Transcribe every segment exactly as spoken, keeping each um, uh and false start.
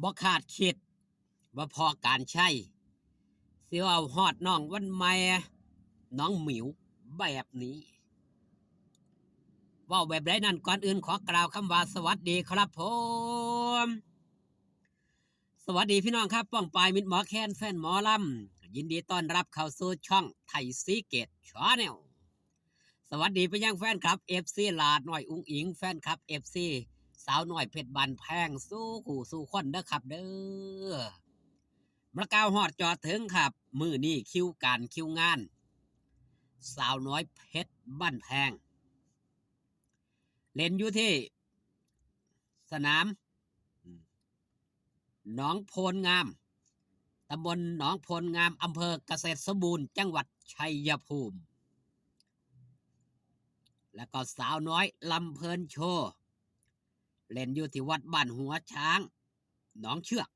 บ่คาดคิดว่าพ่อการชัยสิเอาฮอดน้องวันใหม่ น้องหมิวแบบนี้ เว้าแบบใดนั้น ก่อนอื่นขอกล่าวคำว่าสวัสดีครับผม สวัสดีพี่น้องครับ ป้องปายมิตรหมอแคน แฟนหมอลำ ยินดีต้อนรับเข้าสู่ช่องไทยซีเกตชาแนล สวัสดีไปยังแฟนคลับ เอฟซี หลาดน้อยอุ๋งอิ๋ง แฟนคลับ เอฟซี สาวน้อยเพชรบ้านแพง สู่คู่สู่คนเด้อครับเด้อ มาก้าวฮอดจอดถึงครับ มื้อนี้คิวการคิวงาน สาวน้อยเพชรบ้านแพง เล่นอยู่ที่สนาม อืม หนองโพนงาม ตำบลหนองโพนงาม อำเภอเกษตรสมบูรณ์ จังหวัดชัยภูมิ แล้วก็สาวน้อยลำเพลินโชว์ เล่นอยู่ที่วัดบ้านหัวช้าง หนองเชือก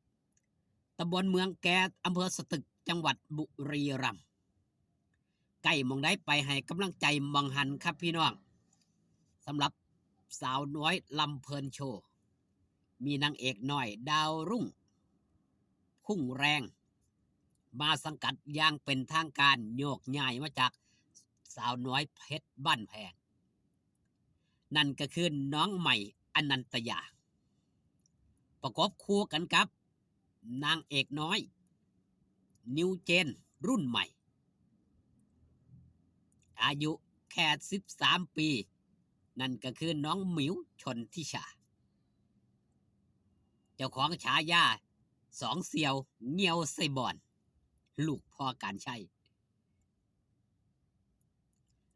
ตำบลเมืองแก อำเภอสตึก จังหวัดบุรีรัมย์ ใกล้หม่องใดไปให้กำลังใจหม่องหั้นครับพี่น้อง สำหรับสาวน้อยลำเพลินโชว์ มีนางเอกน้อยดาวรุ่ง พุ่งแรง มาสังกัดอย่างเป็นทางการ โยกย้ายมาจากสาวน้อยเพชรบ้านแพง นั่นก็คือน้องใหม่อนันตยา ประกบคู่กันกับนางเอกน้อย นิวเจนรุ่นใหม่ อายุแค่สิบสามปี นั่นก็คือน้องหมิวชนทิชา เจ้าของฉายาสองเสี่ยวเงียวไส้บอน ลูกพ่อการชัย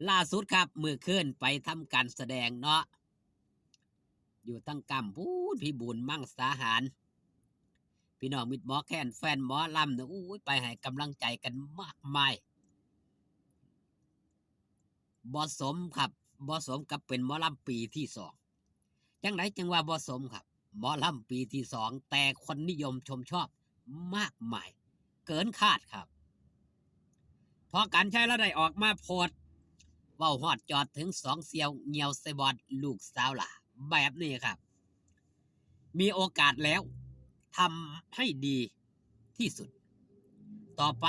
ล่าสุดครับ มื้อคืนไปทำการแสดงเนาะ อยู่ทางกำพู้น พิบูลมังสาหาร พี่น้องมิตรหมอแคน แฟนหมอลำเนี่ย อู้ย ไปให้กำลังใจกันมากมาย บ่สมครับ บ่สมกับเป็นหมอลำปีที่สอง จังไดจังว่าบ่สมครับ หมอลำปีที่สอง แต่คนนิยมชมชอบมากมาย เกินคาดครับ พ่อการชัยลาวได้ออกมาโพสต์ เว้าฮอดจอดถึงสองเสี่ยวเงียวไส้บอน ลูกสาวหล่า แบบนี้ครับ มีโอกาสแล้ว ทำให้ดีที่สุด ต่อไป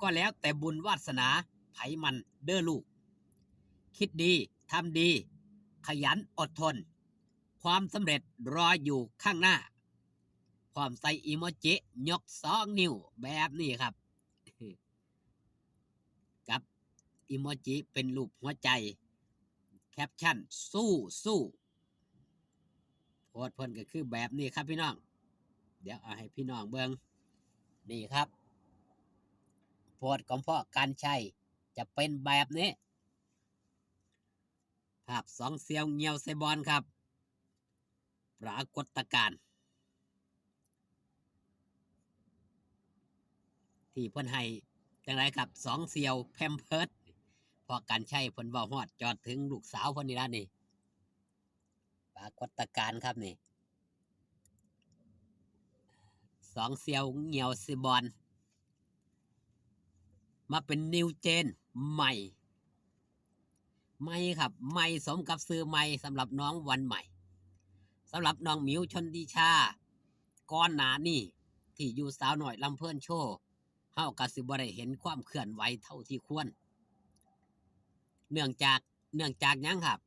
ก็แล้วแต่บุญวาสนาไผมันเด้อลูก คิดดี ทำดี ขยัน อดทน ความสำเร็จรออยู่ข้างหน้า พร้อมใส่อีโมจิยกสองนิ้วแบบนี้ครับ กับอีโมจิเป็นรูปหัวใจ แคปชั่น สู้สู้ โพสต์เพิ่นก็คือแบบนี้ครับพี่น้อง เดี๋ยวเอาให้พี่น้องเบิ่ง นี่ครับ โพสต์ของพ่อการชัยจะเป็นแบบนี้ ภาพสองเสี่ยวเงียวไส้บอนครับ ปรากฏการณ์ ที่เพิ่นให้จังไดครับ สองเสี่ยวแพมเพิร์ส พ่อการชัยเพิ่นเว้าฮอดจอดถึงลูกสาวเพิ่นนี่ล่ะนี่ ปรากฏการณ์ครับนี่ สองเสี่ยวเงียวไส้บอน มาเป็นนิวเจนใหม่ ใหม่ครับ ใหม่สมกับชื่อใหม่สำหรับน้องวันใหม่ สำหรับน้องหมิวชนทิชา ก่อนหน้านี้ที่อยู่สาวน้อยลำเพลินโชว์ เฮาก็สิบ่ได้เห็นความเคลื่อนไหวเท่าที่ควร เนื่องจาก เนื่องจากหยังครับ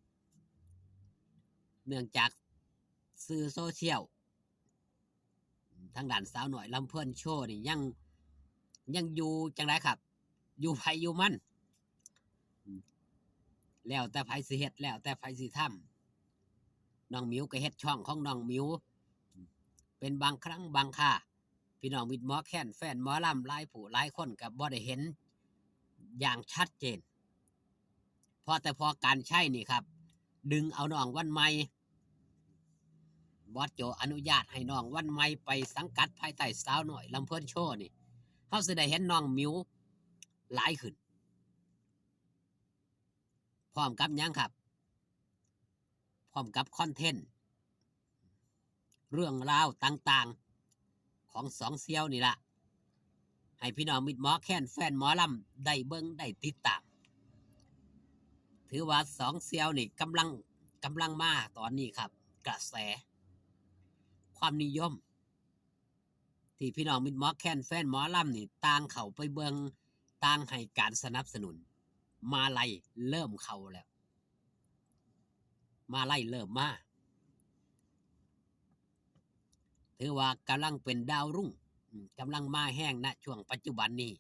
เนื่องจากสื่อโซเชียล ทางด้านสาวน้อยลำเพลินโชว์นี่ยัง ยังอยู่จังไดครับ อยู่ไผอยู่มัน แล้วแต่ไผสิเฮ็ด แล้วแต่ไผสิทำ น้องหมิวก็เฮ็ดช่องของน้องหมิว เป็นบางครั้งบางครา พี่น้องมิตรหมอแคน แฟนหมอลำหลายผู้หลายคนก็บ่ได้เห็นอย่างชัดเจน พอแต่พ่อการชัยนี่ครับ ดึงเอาน้องวันใหม่ บอสโจอนุญาตให้น้องวันใหม่ไปสังกัดภายใต้สาวน้อยลำเพลินโชว์นี่ เฮาสิได้เห็นน้องหมิวหลายขึ้น พร้อมกับหยังครับ พร้อมกับคอนเทนต์ เรื่องราวต่างๆ ของสองเสี่ยวนี่ล่ะ ให้พี่น้องมิตรหมอแคน แฟนหมอลำได้เบิ่งได้ติดตาม ถือว่าสองเสี่ยวนี่กำลัง กำลังมาตอนนี้ครับ กระแส ความนิยม ที่พี่น้องมิตรหมอแคนแฟนหมอลำนี่ต่างเข้าไปเบิ่ง ต่างให้การสนับสนุน มาลัยเริ่มเข้าแล้ว มาลัยเริ่มมา ถือว่ากำลังเป็นดาวรุ่ง อืม กำลังมาแฮง ณ ช่วงปัจจุบันนี้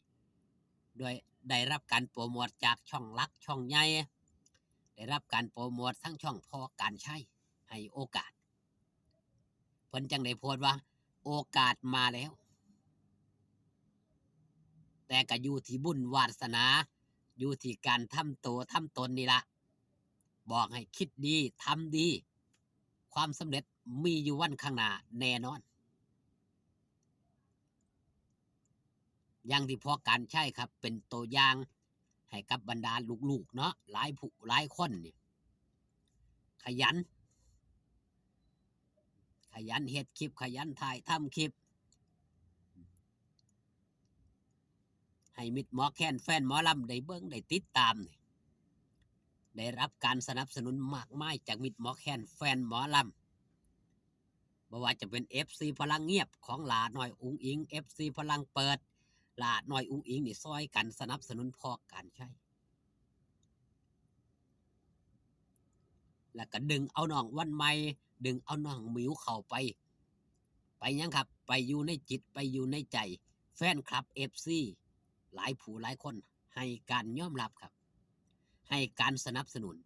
โดยได้รับการโปรโมทจากช่องหลักช่องใหญ่ ได้รับการโปรโมททั้งช่องพ่อการชัย ให้โอกาส เพิ่นจั่งได้โพสต์ว่า โอกาสมาแล้ว แต่ก็อยู่ที่บุญวาสนา อยู่ที่การทำโตทำตนนี่ละ บอกให้คิดดี ทำดี ความสำเร็จมีอยู่วันข้างหน้าแน่นอน อย่างที่พ่อการชัยครับ เป็นตัวอย่างให้กับบรรดาลูกๆ เนาะ หลายผู้หลายคนนี่ ขยัน ขยันเฮ็ดคลิป ขยันถ่ายทำคลิป ให้มิตรหมอแคนแฟนหมอลำได้เบิ่งได้ติดตามนี่ ได้รับการสนับสนุนมากมายจากมิตรหมอแคนแฟนหมอลำ บ่ว่าจะเป็น เอฟซี พลังเงียบของหล่าน้อยอุ๋งอิ๋ง เอฟซี พลังเปิด หล่าน้อยอุ๋งอิ๋งนี่ซอยกันสนับสนุนพ่อการชัย แล้วก็ดึงเอาน้องวันใหม่ ดึงเอาน้องหมิวเข้าไป ไปหยังครับ ไปอยู่ในจิต ไปอยู่ในใจ แฟนคลับ เอฟซี หลายผู้หลายคนให้การยอมรับครับ ให้การสนับสนุน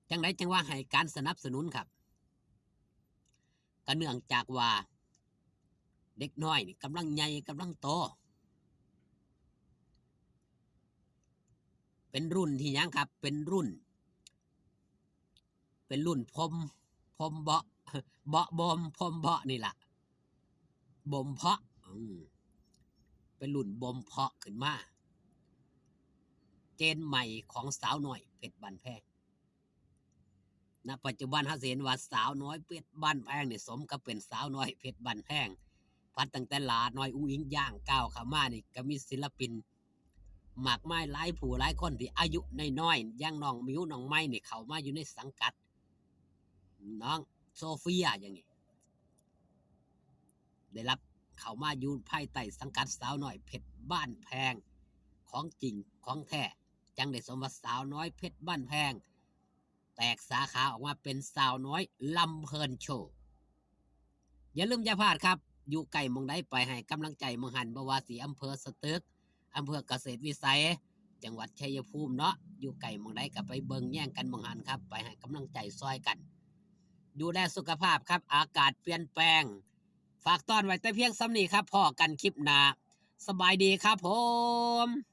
จั่งใดจั่งว่าให้การสนับสนุนครับ ก็เนื่องจากว่าเด็กน้อยนี่กำลังใหญ่กำลังโต เป็นรุ่นที่หยังครับ เป็นรุ่น เป็นรุ่นพรม พรมเบาะ เบาะบ่ม พรมเบาะนี่ล่ะ บ่มเพาะ อืม เป็นรุ่นบ่มเพาะขึ้นมา เจนใหม่ของสาวน้อยเพชรบ้านแพง ณ ปัจจุบันเฮาสิเห็นว่าสาวน้อยเพชรบ้านแพงนี่สมกับเป็นสาวน้อยเพชรบ้านแพง พัดตั้งแต่หล่าน้อยอุ๋งอิ๋งย่างก้าวเข้ามานี่ก็มีศิลปินมากมายหลายผู้หลายคนที่อายุน้อยๆ อย่างน้องหมิวน้องไม้นี่เข้ามาอยู่ในสังกัด น้องโซเฟียอย่างนี้ ได้รับเข้ามาอยู่ภายใต้สังกัดสาวน้อยเพชรบ้านแพง ของจริงของแท้ จั่งได้สมว่าสาวน้อยเพชรบ้านแพง แตกสาขาออกมาเป็นสาวน้อยลำเพลินโชว์ อย่าลืมอย่าพลาดครับ อยู่ใกล้หม่องใดไปให้กำลังใจหม่องหั้น บ่ว่าสิอำเภอสตึก อำเภอเกษตรวิสัย จังหวัดชัยภูมิเนาะ อยู่ใกล้หม่องใดก็ไปเบิ่งแยงกันหม่องหั้นครับ ไปให้กำลังใจซอยกัน ดูแลสุขภาพครับ อากาศเปลี่ยนแปลง ฝากต้อนไว้แต่เพียงส่ำนี้ครับ พ้อกันคลิปหน้า สบายดีครับผม